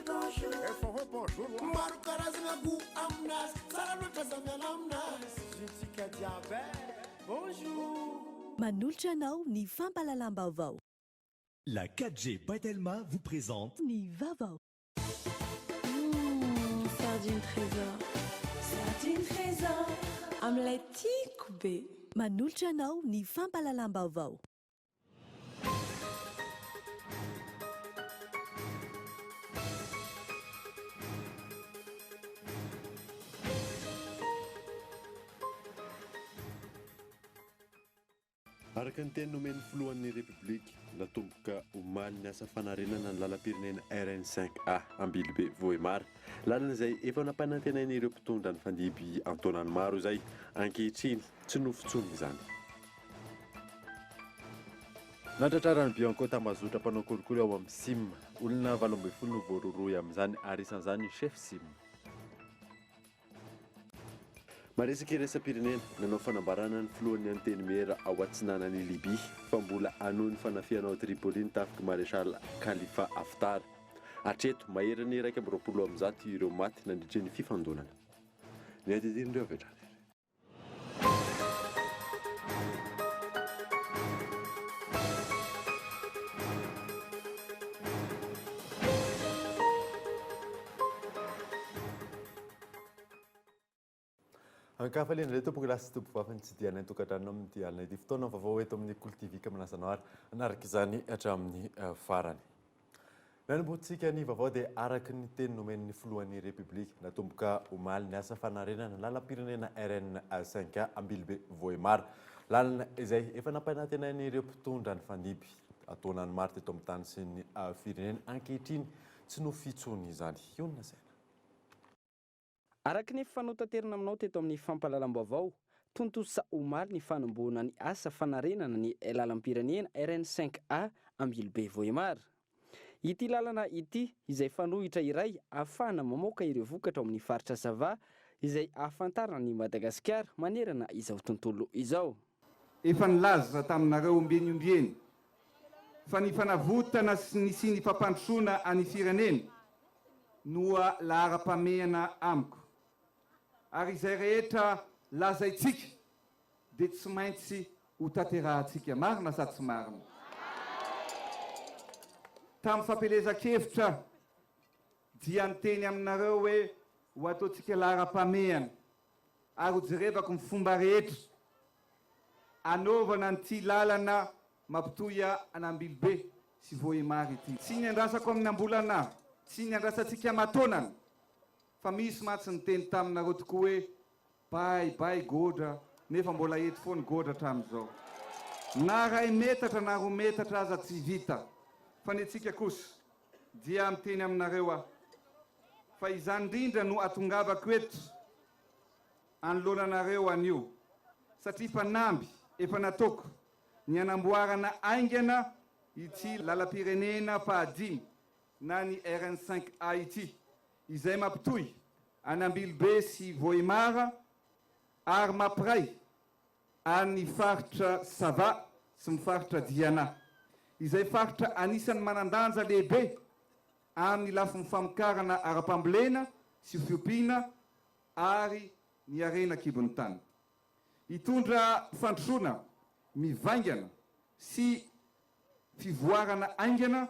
Efa hoe bonjour wa. Maro karazagna goût aminazy, tsara loatra za miala aminazy. Zitsika jiaby eh, bonjour. Manolotra anao ny fampahalalam-baovao. La 4G by Telma vous présente. Ny vaovao. Mmh, sardine trésor. Sardine trésor. Amin'ilay tiako be. Manolotra anao ny fampahalalam-baovao. Araka ny teny nomen'ny filohan'ny Repoblika, natomboka omaly ny asa fanarenana ny lalam-pirenena RN cinq A Ambilobe Vohemar. Lalana izay efa nampanantenain'ireo mpitondra nifandimby an-taonany maro izay. Ankehitriny, tsy nofy intsony izany. Natratraran'ny Bianco tambazotra mpanao kolikoly ao amin'ny Sim. Olona 18 no voarohirohy amin'izany ary isan'izany ny chef Sim. Maresaka iraisam-pirenena, nanao fanambarana ny filohan'ny Antenimiera ao atsinanan'i Libya fa mbola hanohy ny fanafihana ao Tripoli ny tafik'i Maréchal Khalifa Haftar. Hatreto, maherin'ny 121 ireo maty nandritry ny fifandonana. Ny adidin'ireo avy hatrany ary. Ankafaliana indray tompoko lahy sy tompovavy ny tsidihana ny tokantrano amin'ity alina ity. Fotoana vaovao eto amin'ny Kolo TV ka manasa anao ary hanaraka izany hatramin'ny farany. Nanombohantsika ny vaovao dia araka ny teny nomen'ny filohan'ny Repoblika, natomboka omaly ny asa fanarenana lalam-pirenena RN cinq A Ambilobe Vohemar. Lalana izay efa nampanantenain'ireo mpitondra nifandimby taonany maro teto amin'ny tany sy ny firenena. Ankehitriny tsy nofy intsony izany. Hionona saina. Araka ny efa notaterina aminao teto amin'ny fampahalalam-baovao, tontosa omaly ny fanombohana ny asa fanarenana ny lalam-pirenena RN cinq A Ambilobe Vohemar. Ity lalana ity izay fanohitra iray ahafahana mamoaka ireo vokatra ao amin'ny faritra Sava izay ahafantarana an'i Madagasikara manerana izao tontolo izao. Efa nilaza taminareo ombieny ombieny fa ny fanavotana sy ny sy ny fampandrosoana an'ny firenena no laharam-pahamehana amiko. Ary izay rehetra lazaintsika dia tsy maintsy ho tanterahantsika. Marina sa tsy marina? Tamin'ny fampielezan-kevitra dia niteny aminareo hoe ho ataontsika laharam-pahamehana ary ho jerevako ny fomba rehetra anaovana an'ity lalana mampitohy an'Ambilobe sy Vohemar ity. Tsy ny andrasako amin'ny ambolana, tsy ny andrasantsika aman-taonany, fa misy mantsy niteny taminareo tokoa hoe bay bay godra nefa mbola eto foana godra hatramin'izao. Na ray metatra na roa metatra aza tsy vita. Fa ny antsika kosa dia miteny aminareo aho fa izany indrindra no atongavako eto anoloana anareo anio satria fanamby efa nataoko ny hanamboarana haingana ity lalam-pirenena fahadimy na ny RN cinq A ity izay mampitohy an'Ambilobe sy Vohemar ary mampiray an'ny faritra Sava sy ny faritra Diana izay faritra anisan'ny manan-danja lehibe amin'ny lafiny famokarana ara-pambolena sy fiompiana ary ny harena an-kibon'ny tany. Hitondra fandrosoana mivaingana sy fivoarana haingana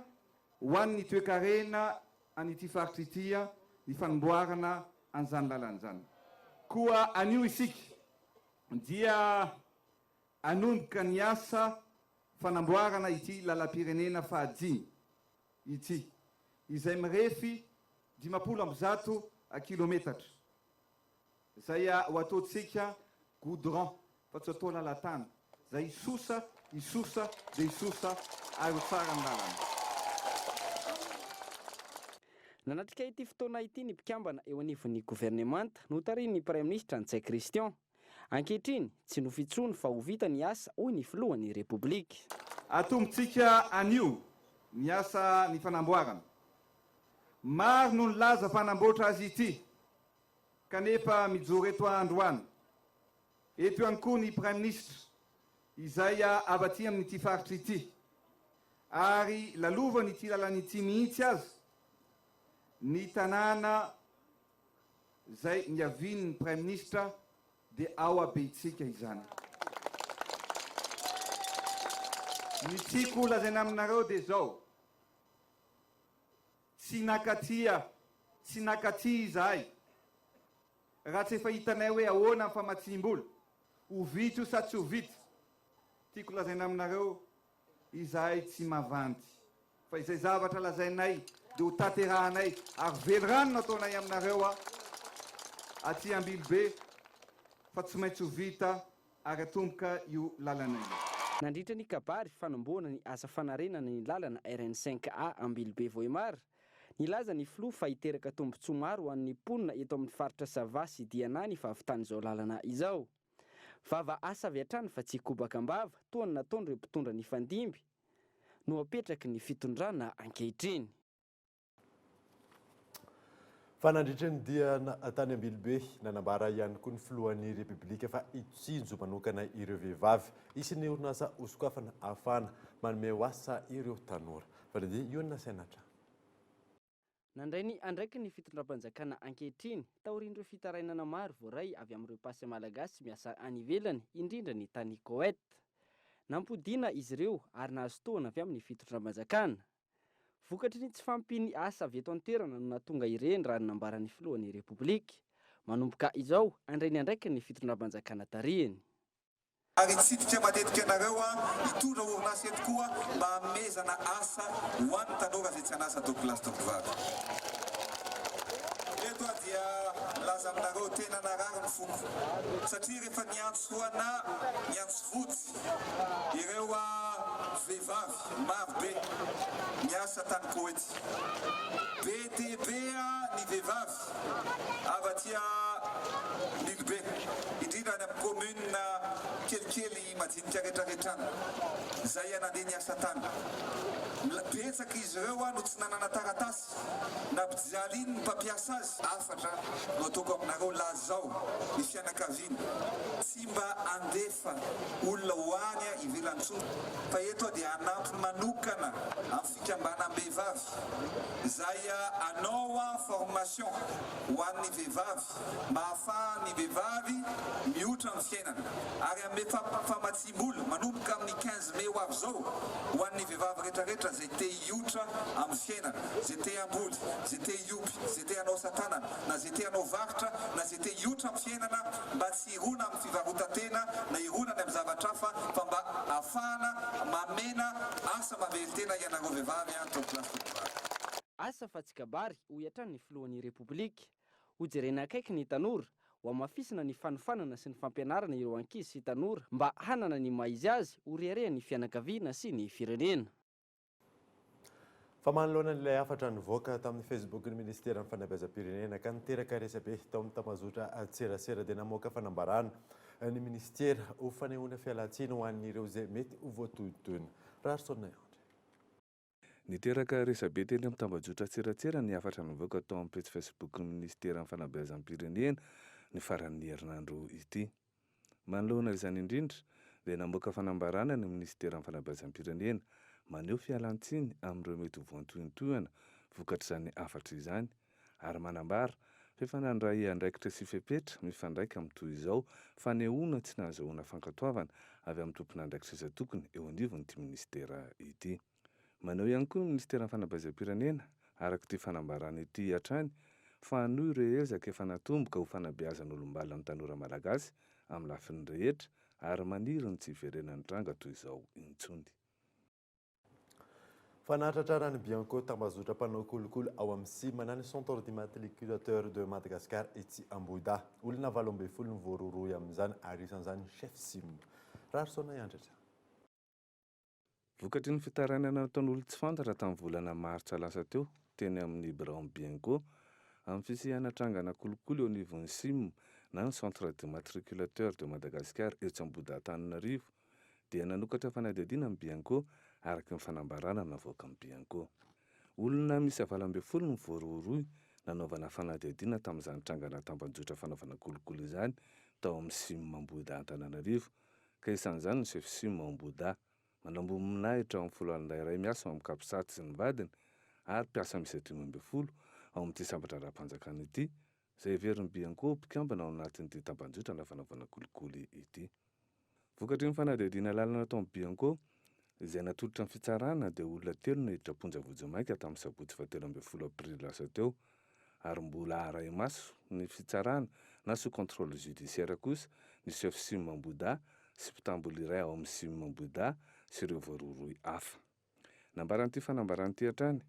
ho an'ny toekarena an'ity faritra ity ny fanamboarana an'izany lalana izany. Koa anio isika dia hanomboka ny asa fanamboarana ity lalam-pirenena fahadimy ity, izay mirefy 150 kilometatra, izay ho ataontsika goudron fa tsy atao lalan-tany, izay hisosa, hisosa dia hisosa ary ho tsara ny lalana. Nanatrika ity fotoana ity ny mpikambana eo anivon'ny governemanta notarihin'ny Praiminisitra Ntsay Christian. Ankehitriny, tsy nofy intsony fa ho vita ny asa, hoy ny filohan'ny Repoblika. Atombontsika anio ny asa ny fanamboarana. Maro no nilaza fa hanamboatra azy ity, kanefa mijoro eto aho androany. Eto ihany koa ny Praiminisitra, izay avy aty amin'ity faritra ity, ary lalovany ity lalana ity mihitsy aza. Ny tanàna izay niavian'ny Praiminisitra dia ao Abehitsika izany. Ny tiako ho lazaina aminareo dia izao, tsy nakatia, tsy nakatia izahay raha tsy efa hitanay hoe ahoana ny famatsiam-bola, ho vita io sa tsy ho vita. Tiako lazaina aminareo, izahay tsy mavandy. Fa izay zavatra lazainay dia ho tanterahanay ary velirano no ataonay aminareo aty Ambilobe fa tsy maintsy ho vita ary atomboka io lalana io. Nandritra ny kabary fanombohana ny asa fanarenana ny lalana RN cinq A Ambilobe Vohemar, nilaza ny filoha fa hiteraka tombontsoa maro ho an'ny mponina eto amin'ny faritra Sava sy Diana ny fahavitan'izao lalana izao. Vava asa avy hatrany fa tsy kobaka am-bava toa ny nataon'ireo mpitondra nifandimby no apetraky ny fitondrana ankehitriny. Fa nandritra ny dia tany Ambilobe, nanambara ihany koa ny filohan'ny Repoblika fa hitsinjo manokana ireo vehivavy. Hisy ny orinasa hosokafana ahafahana manome ho asa ireo tanora. Validie io no nasaina hatrany. Nandray ny andraikiny ny fitondram-panjakana ankehitriny, taorian'ireo fitarainana maro voaray avy amin'ireo mpasa malagasy miasa any ivelany, indrindra ny tany Koety. Nampodiana izy ireo ary nahazo tohana avy amin'ny fitondram-panjakana. Vokatry ny tsy fahampian'ny asa avy eto an-toerana no nahatonga ireny raha ny nambaran'ny filohan'ny Repoblika. Manomboka izao, handray ny andraikiny ny fitondram-panjakana tarihiny. Ary hitsidika matetika anareo aho, hitondra orinasa eto koa mba hanomezana asa ho an'ny tanora izay tsy an'asa tompokolahy sy tompokovavy. Eto aho dia milaza aminareo, tena narary ny foko satria rehefa niantso anà, niantso vody ireo vehivavy maro be niasa tany Koety. Be dia be ny vehivavy avy aty Ambilobe, indrindra any amin'ny commune kelikely majinika retraretra any, izay nandeha niasa tany. Betsaka izy ireo no tsy nanana taratasy, nampijalin' ny mpampiasa azy. Hafatra no ataoko aminareo, lazao ny fianakaviana tsy mba handefa olona ho any ivelany intsony, fa eto aho dia hanampy manokana amin'ny fikambanam-behivavy izay hanao formation ho an'ny vehivavy mba hahafahan'ny vehivavy mihoitra amin'ny fiainana ary hanome famatsiam-bola manomboka amin'ny quinze mai ho avy izao ho an'ny vehivavy rehetrarehetra izay te hihoitra amin'ny fiainana, izay te hamboly, izay te hiompy, izay te hanao asa tanana na izay te hanao varotra na izay te hihoitra amin'ny fiainana mba tsy hirona amin'ny fivarotan-tena na hirona any amin'ny zavatra hafa fa mba hahafahana mamena asa mahavelon-tena ianareo vehivavy an, tompokolahy sy tompokovavy. Asa fa tsy kabary, hoy hatrany ny filohan'ny Repoblika. Hojerena akaiky ny tanora, hohamafisina ny fanofanana sy ny fampianarana ireo ankizy sy tanora mba hanana ny maha izy azy, ho reharehan'ny fianakaviana sy ny firenena. Fa manoloana ilay hafatra nivoaka tamin'ny Facebook-n'ny Minisiteran'ny Fanabeazam-pirenena ka niteraka resabe tao amin'ny tambazotra an-tserasera dia namoaka fanambarana ny minisitera ho fanehoana fialan-tsiny ho an'ireo izay mety ho voatohintohina. Raharison Andry. Niteraka resabe teny amin'ny tambajotran-tserasera ny hafatra nivoaka tao amin'ny pejy Facebook-n'ny Minisiteran'ny Fanabeazam-pirenena ny faran'ny herinandro ity. Manoloana izany indrindra dia namoaka fanambarana ny Minisiteran'ny Fanabeazam-pirenena maneho fialan-tsiny amin'ireo mety ho voantohintohina vokatr'izany hafatra izany ary manambara fa efa nandray andraikitra sy fepetra mifandraika amin'ny toy izao fanehoana tsy nahazahoana fankatoavana avy amin'ny tompon'andraikitra isan-tokony eo anivon'ity minisitera ity. Maneho ihany koa ny minisiteran'ny Fanabeazam-pirenena, araka ity fanambarana ity hatrany, fa hanohy ireo ezaka efa natomboka ho fanabeazana olom-balona ny tanora malagasy amin'ny lafiny rehetra ary maniry ny tsy hiverenan'ny tranga toy izao intsony. Fa nahatratraran'ny Bianco tambazotra mpanao kolikoly ao amin'ny Cim na ny Centre d'Immatriculateur de Madagascar etsy Ambohidahy. Olona 18 no voarohirohy amin'izany ary isan'izany ny chef Cim. Raharisaona Iandratra. Vokatry ny fitarainana nataon'olon-tsy fantatra tamin'ny volana martsa lasa teo teny amin'ny biraon'ny Bianco amin'ny fisiana trangana kolikoly eo anivon'ny Cim na ny Centre d'Immatriculateur de Madagascar etsy Ambohidahy Antananarivo dia nanokatra fanadihadiana ny Bianco, araka ny fanambarana navoakan'ny Bianco. Olona miisa 18 no voarohirohy nanaovana fanadihadiana tamin'izany trangana tambanjotra fanaovana kolikoly izany tao amin'ny Sim Ambohidahy Antananarivo, ka isan'izany ny chef Sim ao Ambohidahy, manamboninahitra ao amin'ny foloalindahy iray miasa ao amin'ny Capsat sy ny vadiny ary mpiasa miisa 15. ao amin'ity sampan-draharaham-panjakana ity, izay heverin'ny Bianco ho mpikambana ao anatin'ity tambanjotra fanaovana kolikoly ity. Vokatry ny fanadihadiana lalina nataon'ny Bianco, izay natolotra ny fitsarana, dia olona telo no niditra am-ponja vonjimaika tamin'ny sabotsy fahatelo ambinifolo aprily lasa teo, ary mbola arahi-maso ny fitsarana na sous contrôle judiciaire kosa ny chef Sim Ambohidahy sy mpitamboly iray ao amin'ny Sim Ambohidahy sy ireo voarohirohy hafa. Nambaran'ity fanambarana ity hatrany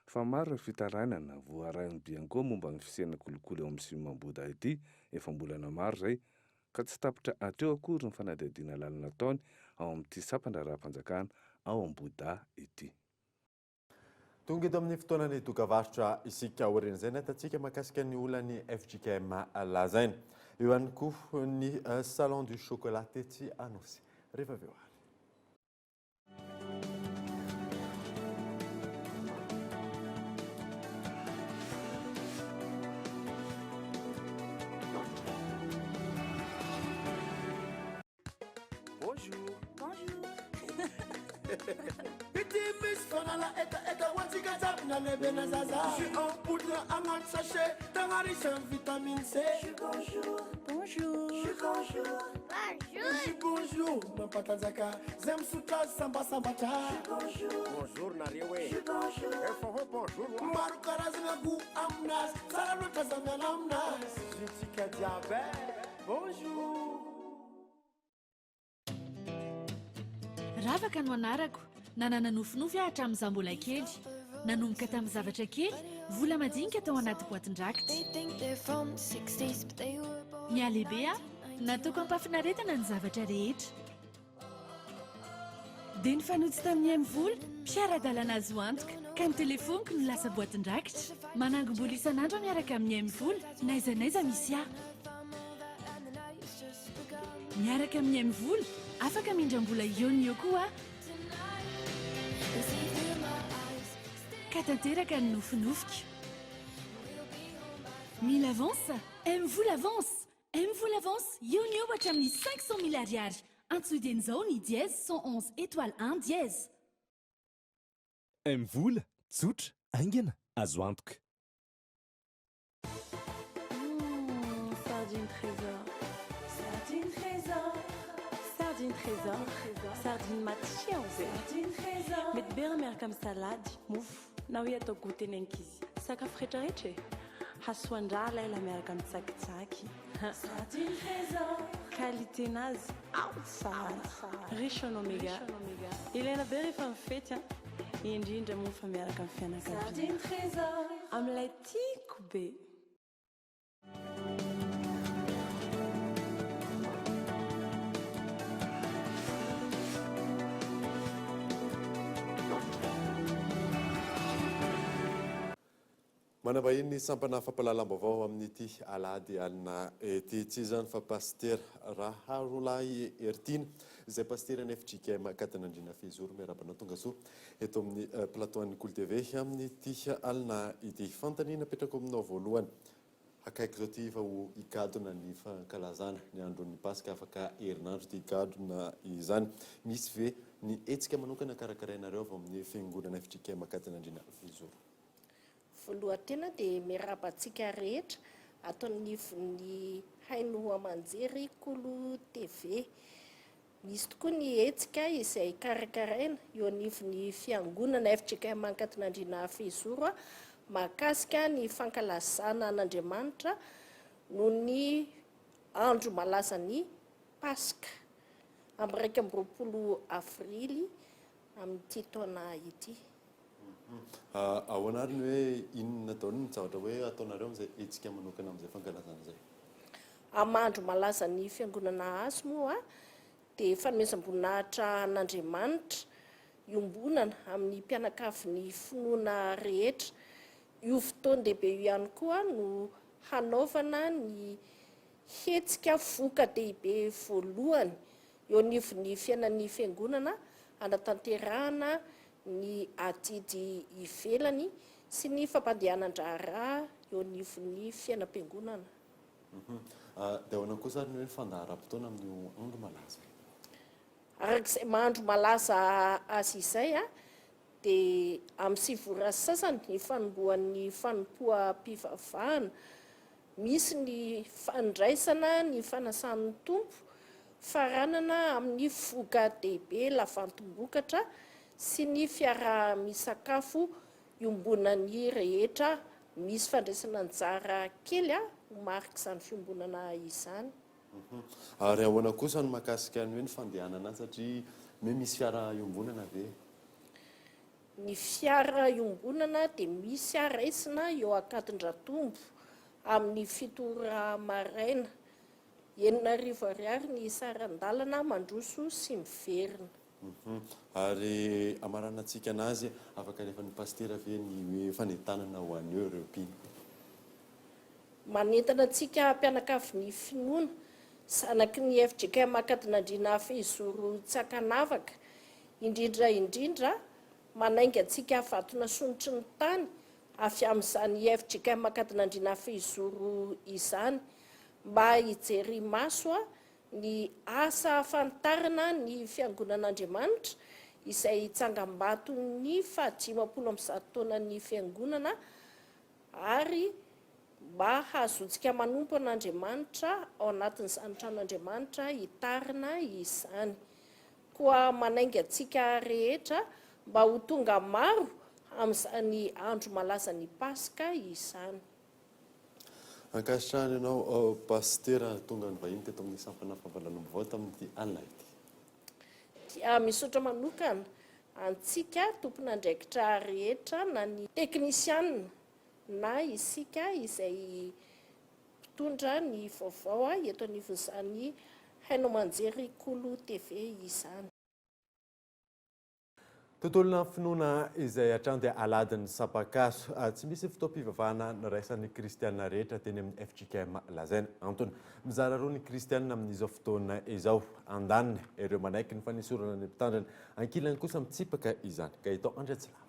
fa maro ireo fitarainana voarain'ny Bianco momba ny fisiana kolikoly ao amin'ny Sim Ambohidahy ity efa am-bolana maro izay ka tsy tapitra hatreo akory ny fanadihadiana lalina ataony ao amin'ity sampan-draharaham-panjakana ao Ambohidahy ity. Tonga eto amin'ny fotoanan'ny dokavarotra isika. Aorian'izay ny ahitantsika mahakasika ny olan'ny fjkm lazaina. Eo ihany koa ny Salon du chocolat tetsy Anosy. Rehefa avy eo ary. Bonjour. Bonjour. Jus en poudre anaty sachet Tegna riche en vitamine C Jus bonjour. Bonjour. Jus bonjour. Bonjour. Jus bonjour mampatanjaka Zay misotro azy sambasambatra Jus bonjour. Bonjour nareo e. Jus bonjour. Efa hoe bonjour wa. Maro karazagna goût aminazy Tsara loatra za miala aminazy Jus-tsika jiaby e. Bonjour. Ravaka no anarako. Nanana nofinofy aho hatramin'izaho mbola kely. Nanomboka tamin'ny zavatra kely, vola madinika tao anaty boatin-drakitra. Nihalehibe aho, nataoko am-pahafinaretana ny zavatra rehetra. Dia nifanojo tamin'ny MVola, mpiara-dalana azo antoka, ka ny telefoniko no lasa boatin-drakitra. Manangom-bola isan'andro aho miaraka amin'ny MVola, n'aiza n'aiza misy ahy. Miaraka amin'ny MVola, afaka mindram-bola eo no eo koa aho. Ka tanteraka ny nofinofiko. Mila avance? MVola avance! MVola avance, eo no eo hatramin'ny 500 000 ariary. Antsoy dieny izao ny dièse 111 étoile 1 dièse. MVola, tsotra, haingana, azo antoka. Mmh, sardine trésor. Sardine trésor. Sardine trésor. Sardine matsiro be. Sardine trésor. Mety be raha miaraka amin'ny salady, mofo, na hoe atao goûter ny ankizy. Sakafo rehetrarehetra e. Hasoan-draha ilay la miaraka amin'ny tsakitsaky. Sardine trésor. Qualité nazy ao tsara. Riche en oméga. Ilaina be rehefa mifety an. Indrindra moa fa miaraka amin'ny fianakaviana. Sardine trésor. Amin'ilay tiako be. Manambahiny ny sampana fampahalalam-baovao amin'ity alahady alina ity. Tsy iza izany fa Pasitera Raharolahy Heritiana, izay pasiteran'ny fjkm Ankadinandriana Fehizoro. Miarahaba anao tongasoa eto amin'ny plateau an'ny Kolo TV amin'ity alina ity. Fanontaniana apetrako aminao voalohany, akaiky izao ity fa ho higadona ny fankalazana ny andron'ny Paska afaka herinandro ity higadona izany. Misy ve ny hetsika manokana karakarainareo avy ao amin'ny fiangonana fjkm Ankadinandriana Fehizoro? Voalohany tena dia miarahaba antsika rehetra ato anivon'ny haino aman-jery Kolo TV. Misy tokoa ny hetsika izay karakaraina eo anivon'ny fiangonana fjkm Ankadinandriana Fehizoro mahakasika ny fankalazana an'Andriamanitra noho ny andro malazan'ny Paska amin'ny 21 avrily amin'ity taona ity. Ahoana ary ny hoe inona daholo ny zavatra hoe ataonareo amin'izay hetsika manokana amin'izay fankalazana izay? Amin'ny andro malazan'ny Fiangonana Azy moa dia fanomezam-boninahitra an'Andriamanitra iombonana amin'ny mpianakavin'ny finoana rehetra. Io fotoan-dehibe io ihany koa no hanaovana ny hetsika voka-dehibe voalohany eo anivon'ny fiainan'ny Fiangonana hanatanterahana ny adidy ivelany sy ny fampandehanan-draharaha eo anivon'ny fiainam-piangonana. Dia ahoana kosa ary ny hoe ny fandaharam-potoana amin'io andro malaza io? Araka izay maha andro malaza azy izay. Dia amin'ny 9 ora sy sasany ny fanombohan'ny fanompoam-pivavahana. Misy ny fandraisana ny fanasan'ny Tompo, faranana amin'ny voka-dehibe lavantim-bokatra sy ny fiaraha-misakafo iombonan'ny rehetra. Misy fandraisana anjara kely ho marik'izany fiombonana izany. Ary ahoana kosa ny mahakasika ny hoe ny fandehanana any satria hoe misy fiara iombonana ve? Ny fiara iombonana dia misy raisina eo Ankadindratombo amin'ny 7 ora maraina. 6000 ariary ny saran-dalana mandroso sy miverina. Ary hamaranantsika anazy, afaka alefan'ny Pasitera ve ny hoe fanentanana ho an'ireo mpino? Manentana antsika mpianakavy ny finoana, zanaky ny fjkm Ankadinandriana Fehizoro tsy ankanavaka, indrindra indrindra manainga antsika vatonasonotry ny tany avy amin'izany fjkm Ankadinandriana Fehizoro izany mba hijery maso ny asa fanitarana ny Fiangonan'Andriamanitra izay tsangambaton'ny faha-150 taonan'ny Fiangonana ary mba hahazoantsika manompo an'Andriamanitra ao anatin'izany tranon'Andriamanitra hitarina izany. Koa manainga antsika rehetra mba ho tonga maro amin'izany andro malazan'ny Paska izany. Ankasitrahana ianao Pasitera tonga nivahiny teto amin'ny sampana fampahalalam-baovao tamin'ity alina ity. Dia misaotra manokana antsika tompon'andraikitra rehetra na ny teknisianina na isika izay mpitondra ny vaovao eto anivon'izany haino aman-jery Kolo TV izany. Tontolon'ny finoana izay hatrany dia alahadin'ny sampakaso. Tsy misy fotoam-pivavahana niraisan'ny kristiana rehetra teny amin'ny fjkm Lazaina. Antony, mizara roa ny kristiana amin'izao fotoana izao. Andaniny, ireo manaiky ny fanesorana ny mpitandrina. Ankilany kosa mitsipaka izany. Gaëtan Andriatsilavo.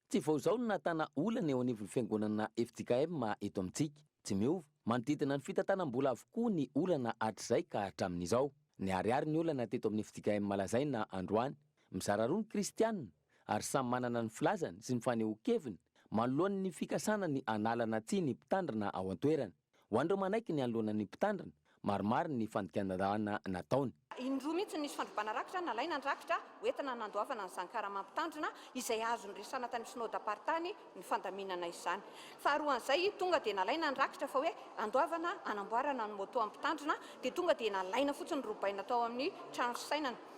Tsy vao izao no nahatana olana eo anivon'ny fiangonana fjkm eto amintsika. Tsy miova, manodidina ny fitantanam-bola avokoa ny olana hatrizay ka hatramin'izao. Niharihary ny olana teto amin'ny fjkm Lazaina androany. Mizara roa ny kristianina ary samy manana ny filazany sy ny fanehoan-keviny manoloana ny fikasana ny hanalana tsiny ny mpitandrina ao an-toerana. Ho an'ireo manaiky ny hanoloana ny mpitandrina, maromaro ny fandikan-dalàna nataony. Indroa mihitsy no nisy fandrobana rakitra, nalaina ny rakitra hoentina nandoavana an'izany karama mpitandrina izay azo niresahana tany amin'ny Synodam-paritany ny fandaminana izany. Faharoan'izay, tonga dia nalaina ny rakitra fa hoe andoavana hanamboarana ny moto amin'ny mpitandrina dia tonga dia nalaina fotsiny robaina tao amin'ny trano fisainana.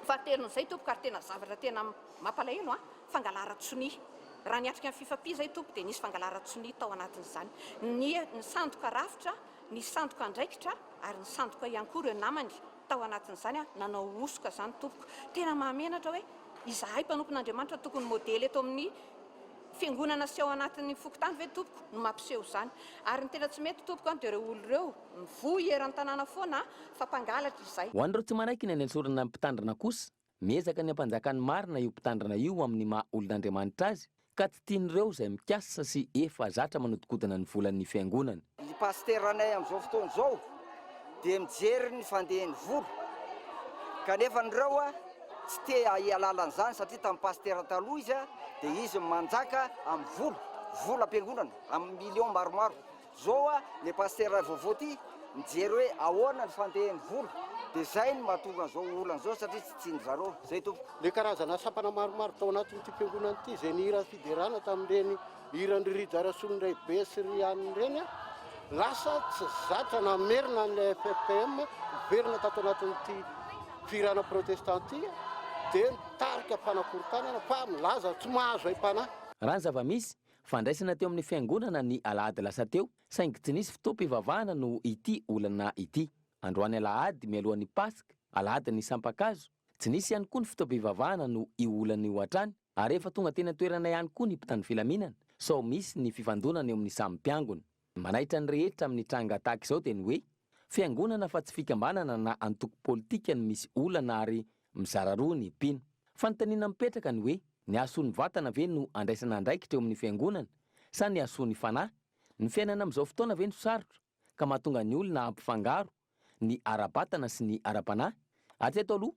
Fahatelon'izay tompoko ary tena zavatra tena mampalahelo an, fangalaran-tsonia. Raha niatrika ny Fifapi izay tompoko dia nisy fangalaran-tsonia tao anatin'izany. Ny nisandoka rafitra, nisandoka andraikitra ary nisandoka ihany koa ireo namany tao anatin'izany nanao hosoka izany tompoko. Tena mahamenatra hoe izahay mpanompon'Andriamanitra tokony modely eto amin'ny fiangonana sy ao anatin'ny fokontany ve tompoko no mampiseho izany. Ary ny tena tsy mety tompoko an dia ireo olona ireo mivoy eran'ny tanàna foana fa mpangalatra izay. Ho an'ireo tsy manaiky ny hanesorana ny mpitandrina kosa, miezaka ny hampanjaka ny marina io mpitandrina io amin'ny maha olon'Andriamanitra azy ka tsy tian'ireo izay mikasa sy efa zatra manodikodina ny volan'ny fiangonana. Ny pasiteranay amin'izao fotoana izao dia mijery ny fandehan'ny vola kanefa ireo tsy te hialala an'izany satria tamin'ny pasitera taloha izy dia izy no manjaka amin'ny vola, volam-piangonana amin'ny millions maromaro. Zao a, le pasitera vaovao ty mijery hoe ahoana ny fandehan'ny vola de zay no mahatonga an'izao olana zao satria tsy tian-dry zareo. Zay tompoko. Le karazana sampana maromaro tao anatin'ity fiangonana ity izay nihira fiderana tamin'ireny hiran-dry Rija Rasolondraibe sy ry anona ireny, lasa tsy zatra namerina an'ilay ffpm niverina tato anatin'ity fihirana protestanta ity dia nitarika fanakorontanana fa milaza tsy mahazo aim-panahy. Raha ny zava-misy, Fandraisana teo amin'ny fiangonana ny alahady lasa teo, saingy tsy nisy fotoam-pivavahana noho ity olana ity. Androany alahady mialohan'ny Paska, alahadin'ny sampan-kazo, tsy nisy ihany koa ny fotoam-pivavahana noho io olana io hatrany, ary efa tonga teny an-toerana ihany koa ny mpitandro filaminana sao misy ny fifandonana eo amin'ny samy mpiangona. Ny manaitra ny rehetra amin'ny tranga tahaka izao dia ny hoe, fiangonana fa tsy fikambanana na antoko politika no misy olana ary mizara roa ny mpino. Fanontaniana mipetraka ny hoe, ny hahasoa ny vatana ve no andraisana andraikitra eo amin'ny fiangonana sa ny hahasoa ny fanahy? Ny fiainana amin'izao fotoana ve no sarotra ka mahatonga ny olona hampifangaro ny ara-batana sy ny ara-panahy? Hatreto aloha,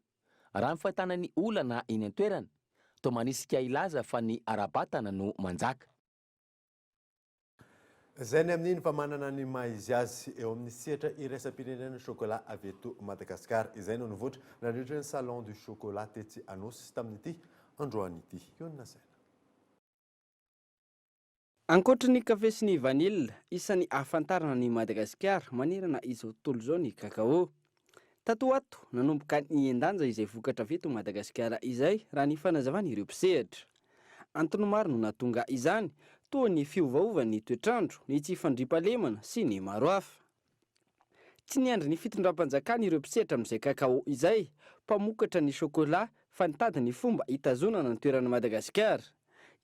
raha ny fahitana ny olana eny an-toerana, Toa manisika hilaza fa ny ara-batana no manjaka. Izay ny amin'iny fa manana ny maha izy azy eo amin'ny sehatra iraisam-pirenena ny chocolat avy eto Madagasikara. Izay no nivoitra nandritra ny Salon du chocolat tetsy Anosy tamin'ity androany ity. Io no nasaina. Ankoatry ny kafe sy ny vanille, isan'ny ahafantarana an'i Madagasikara manerana izao tontolo izao ny cacao. Tato ho ato, nanomboka nihen-danja izay vokatra avy eto Madagasikara izay, raha ny fanazavan'ireo mpisehatra. Antony maro no nahatonga izany, toa ny fiovaovan'ny toetr'andro, ny tsy fandriampahalemana sy ny maro hafa. Tsy niandry ny fitondram-panjakana ireo mpisehatra amin'izay cacao izay, mpamokatra ny chocolat, fa nitady ny fomba hitazonana ny toeran'i Madagasikara.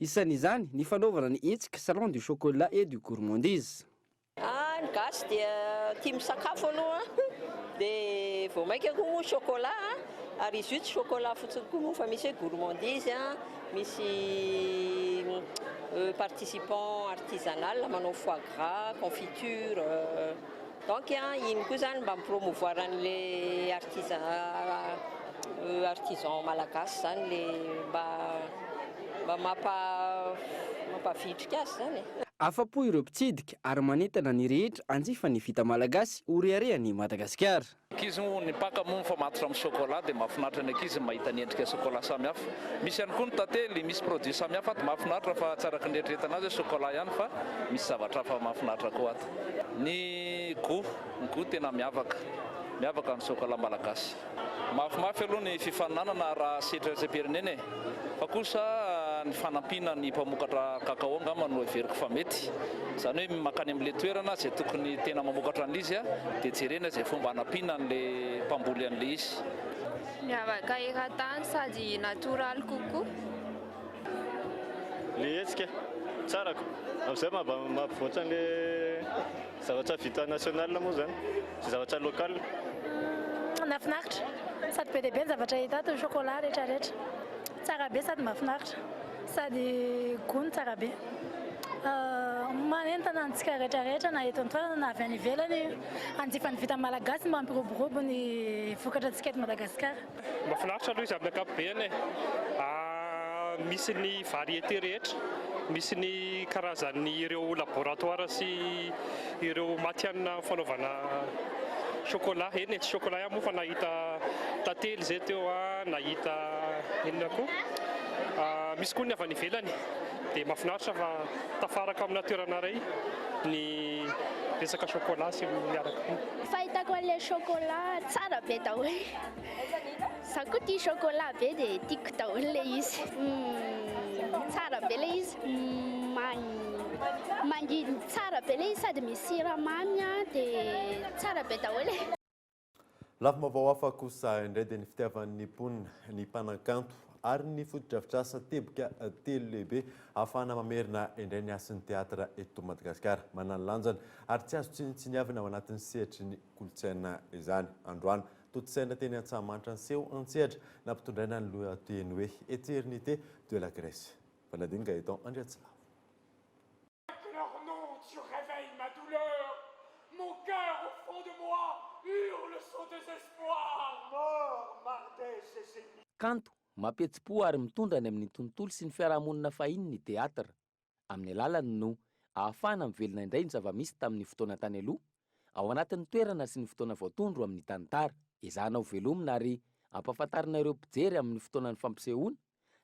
Isan'izany ny fanaovana ny hetsika Salon du chocolat et du gourmandise. Ah, ny gasy dia tia misakafo aloha dia vao mainka koa moa chocolat ary izy io tsy chocolat fotsiny koa moa fa misy hoe gourmandise, misy participant artisanal manao foie gras, confiture, donc iny koa zany mba mi-promouvoir an'le artisan artisan malagasy zany le mba mba mampa mampavitrika azy zany e. Afa-po ireo mpitsidika ary manentana ny rehetra hanjifa ny vita malagasy ho reharehan'i Madagasikara. Ankizy moa ny mpaka moa mifamatotra amin'ny chocolat dia mahafinaritra ny ankizy ny mahita ny endrika chocolat samihafa. Misy ihany koa ny tantely, misy produit samihafa ato mahafinaritra fa tsy araka ny eritreretina azy hoe chocolat ihany fa misy zavatra hafa mahafinaritra koa ato. Ny gout, ny gout tena miavaka, miavaka ny chocolat malagasy. Mafimafy aloha ny fifaninanana raha sehatra iraisam-pirenena e! Fa kosa ny fanampiana ny mpamokatra cacao angamba no heveriko fa mety. Izany hoe mankany amin'ilay toerana izay tokony tena mamokatra an'ilay izy dia jerena izay fomba hanampiana an'ilay mpamboly an'ilay izy. Miavaka eran-tany sady natoraly kokoa. Le hetsika, tsara ko! Amin'izay mba mampivoatra an'le zavatra vita national moa zany, sy zavatra local. Nahafinaritra sady be dia be ny zavatra hita ato, chocolat rehetra rehetra. Tsara be sady mahafinaritra sady goût ny tsara be. Manentana antsika rehetra rehetra na eto an-toerana na avy any ivelany hanjifa ny vita malagasy mba hampiroborobo ny vokatra antsika eto Madagasikara. Mahafinaritra aloha izy amin'ny ankapobeny e. Misy ny variété rehetra, misy ny karazan'ny ireo laboratoire sy ireo matihanina fanaovana chocolat. Eny e, tsy chocolat ihany moa fa nahita tantely izay teo, nahita inona koa. Misy koa ny avy any ivelany. Dia mahafinaritra fa tafaraka amina toerana iray ny resaka chocolat sy ny miaraka aminy. Fahitako an'ilay chocolat tsara be daholo. Za koa tia chocolat be dia tiako daholo ilay izy. Tsara be ilay izy. Mangidy tsara be ilay izy sady misy siramamy dia tsara be daholo e. Lafim-baovao hafa kosa indray dia ny fitiavan'ny mponina, ny mpanakanto ary ny fotodrafitrasa teboka telo lehibe ahafahana mamerina indray ny hasin'ny teatra eto Madagasikara. Manana ny lanjany ary tsy azo tsinontsiniavina ao anatin'ny sehatry ny kolontsaina izany. Androany, tontosaina teny Antsahamanitra ny seho an-tsehatra nampitondraina ny lohateny hoe Eternité de la Grèce. Fanadino Gaëtan Andriatsilavo. Leur nom, tu réveilles ma douleur, Mon cœur au fond de moi hurle son désespoir. Mort Mardès et ses Kanto, mampihetsi-po ary mitondra any amin'ny tontolo sy ny fiarahamonina fahiny ny teatra. Amin'ny alalany no ahafahana mivelona indray ny zava-misy tamin'ny fotoana tany aloha, ao anatin'ny toerana sy ny fotoana voatondro amin'ny tantara. Ezahana ho velomina ary ampahafantarina ireo mpijery amin'ny fotoanan'ny fampisehoana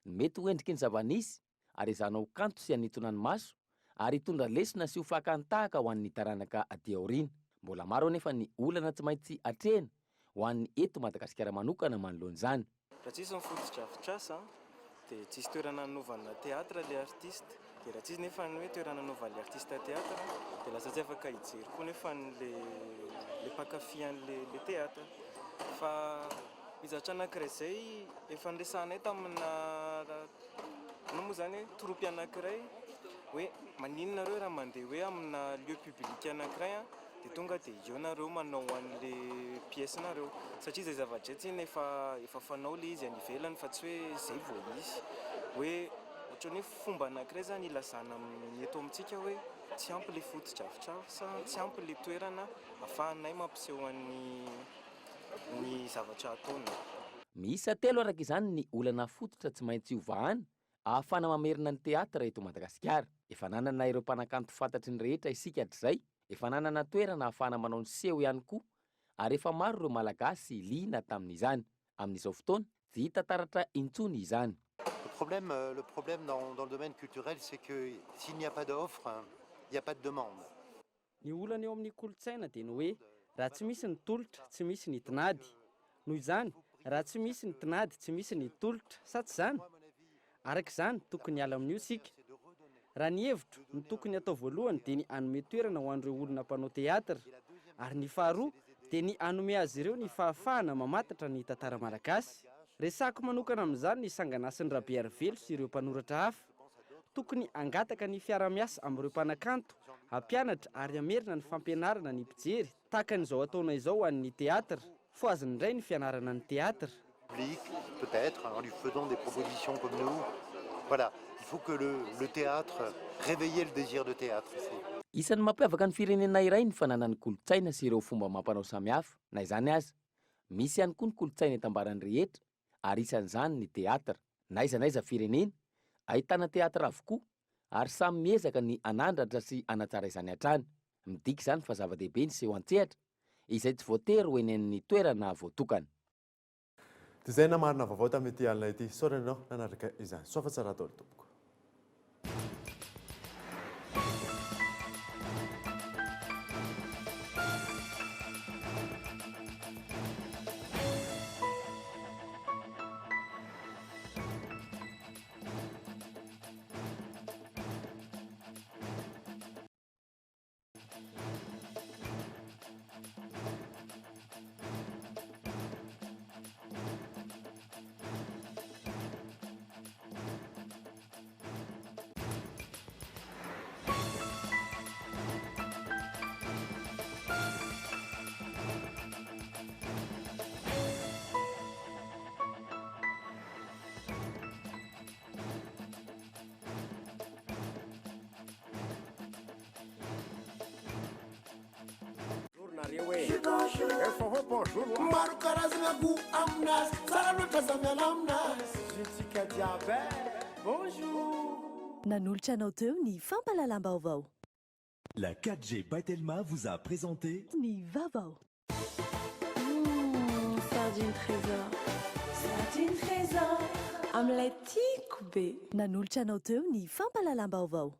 ny mety ho endriky ny zava-nisy ary ezahana ho kanto sy hanintona ny maso ary hitondra lesona sy ho fakan-tahaka ho an'ny taranaka aty aoriana. Mbola maro anefa ny olana tsy maintsy atrehina ho an'ny eto Madagasikara manokana manoloana izany. Raha tsisy ny fotodrafitrasa dia tsisy toerana hanaovana théâtre ilay artiste, dia raha tsisy nefa ny hoe toerana hanaovan'ilay artiste théâtre dia lasa tsy afaka hijery koa nefa ilay mpankafy an'ilay théâtre. Fa ny zavatra anankiray izay efa niresahanay tamina Inona moa izany hoe troupe anankiray hoe maninona nareo raha mandeha hoe amina lieu public anankiray an, dia tonga dia eo nareo manao an'le pièce nareo satria izay zavatra izay tsinona efa efa fanao le izy any ivelany fa tsy hoe izay vao hisy hoe ohatran'ny hoe fomba anankiray izany ilazana amin'ny eto amintsika hoe tsy ampy le fotodrafitrasa, tsy ampy le toerana afahanay mampiseho an'ny ny zavatra ataonay. Miisa telo araka izany ny olana fototra tsy maintsy hovahana ahafahana mamerina ny teatra eto Madagasikara. Efa nanana ireo mpanakanto fantatry ny rehetra isika hatrizay, efa nanana toerana ahafahana manao ny seho ihany koa ary efa maro ireo Malagasy liana tamin'izany. Amin'izao fotoana, tsy hita taratra intsony izany. Le problème, le problème dans, dans le domaine culturel, c'est que s'il n'y a pas d'offre, il n'y a pas de demande. Ny olana eo amin'ny kolontsaina dia ny hoe raha tsy misy ny tolotra, tsy misy ny tinady. Noho izany, raha tsy misy ny tinady, tsy misy ny tolotra, sa tsy izany? Araka izany, tokony hiala amin'io isika. Raha ny hevitro, ny tokony hatao voalohany dia ny hanome toerana ho an'ireo olona mpanao teatra, ary ny faharoa dia ny hanome azy ireo ny fahafahana mamantatra ny tantara malagasy. Resahako manokana amin'izany ny sanganasin'i Rabearivelo sy ireo mpanoratra hafa. Tokony hangataka ny fiara-miasa amin'ireo mpanakanto, hampianatra ary hamerina ny fampianarana ny mpijery tahaka an'izao ataonay izao ho an'ny teatra. Fohaziny indray ny fianarana ny teatra. Public, peut-être, en lui faisant des propositions comme nous. Voilà, il faut que le, le théâtre, réveiller le désir de théâtre ici. Isan'ny mampiavaka ny firenena iray ny fananany kolontsaina sy ireo fomba amam-panao samihafa. Na izany aza, misy ihany koa ny kolontsaina itambaran'ny rehetra ary isan'izany ny teatra. Na aiza na aiza firenena, ahitana teatra avokoa ary samy miezaka ny hanandratra sy hanatsara izany hatrany. Midika izany fa zava-dehibe ny seho an-tsehatra, izay tsy voatery ho eny amin'ny toerana voatokana. Dia izay namarina vaovao tamin'ity alina ity. Isaorana anao nanaraka izany. Soa fa tsara daholo tompoko. Maro karazagna goût aminazy, tsara loatra za miala aminazy. Jus-ntsika jiaby e, bonjour. Nanolotra anao teo ny fampahalalam-baovao. La 4G by Telma vous a présenté. Ny vaovao. Humm sardine trésor. Sardine trésor. Amin'ilay tiako be. Nanolotra anao teo ny fampahalalam-baovao.